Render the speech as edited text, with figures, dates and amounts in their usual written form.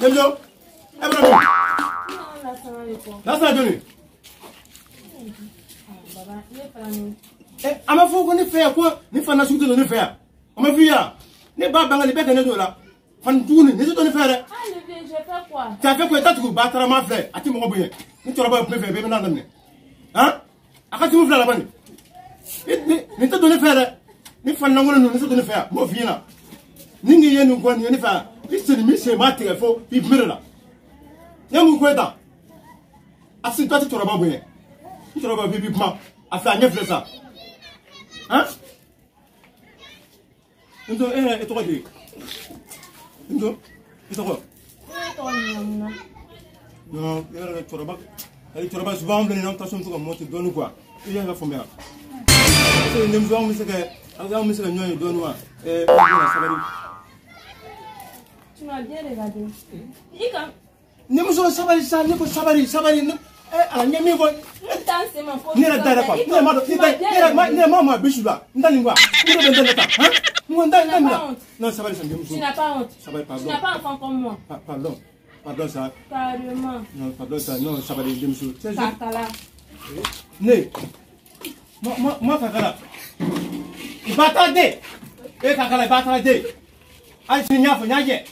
Denmuso, e bɔra min? Lasana jɔni? A ma fɔ ko ne fɛ yan ko ni fa nasugu tɛ don ne fɛ yan. A ma f'i ɲɛna. Ne ba bangali bɛɛ ka ne don o la. Fani jugu nin, nin tɛ don ne fɛ dɛ. Tu as fait quoi? I ta tugu ba tarama filɛ, a ti mɔgɔ bonya. Ni cɛkɔrɔba ye kuma fɛ, bɛɛ bɛ n'a daminɛ. Han? A ka jugu fila laban nin. Nin tɛ don ne fɛ dɛ. Ni fani lankolon ninnu, nin tɛ don ne fɛ yan. N b'o f'i ɲɛna. Ni nin ye nin kɔ, nin ye ne fɛ yan. I sen ni sen b'a tigɛ fo i bere la. Ne mun ko e ta? A si tɔ tɛ cɛkɔrɔba bonya. Ni cɛkɔrɔba b'i kuma, a filɛ a ɲɛ filɛ sa. Han? Nto e yɛrɛ e tɔgɔ di? Nto e tɔgɔ? Non, e yɛrɛ cɛkɔrɔba, ayi cɛkɔrɔba souvent anw filɛ nin ye, anw tension bɛ to ka monter dɔɔni quoi. I yɛrɛ ka faamuya. Parce que denmuso anw bɛ se ka anw bɛ se ka ɲɔgɔn ye dɔɔni wa? Ɛɛ, sabali. Tu m'as bien regardé. I kan. Ne muso sabali sa, ne ko sabali sabali ne ala n ye min fɔ. Ne yɛrɛ da yɛrɛ quoi, ne yɛrɛ ma dɔn, ne yɛrɛ ma bi su la, n ta nin quoi, ne bɛ n ta ne ta, han? N ko n ta nin la. Non, sabali sa denmuso. Tu n'as pas honte. Sabali, pardon. Tu n'as pas enfant comme moi. Pardon. Pardon ça. Carrément. Non, pardon ça. Non, sabali denmuso. Kakala. Ne. Moi moi kakala. I ba ta den. E kakala i ba ta den. Hali sini n y'a fɔ n y'a jɛ.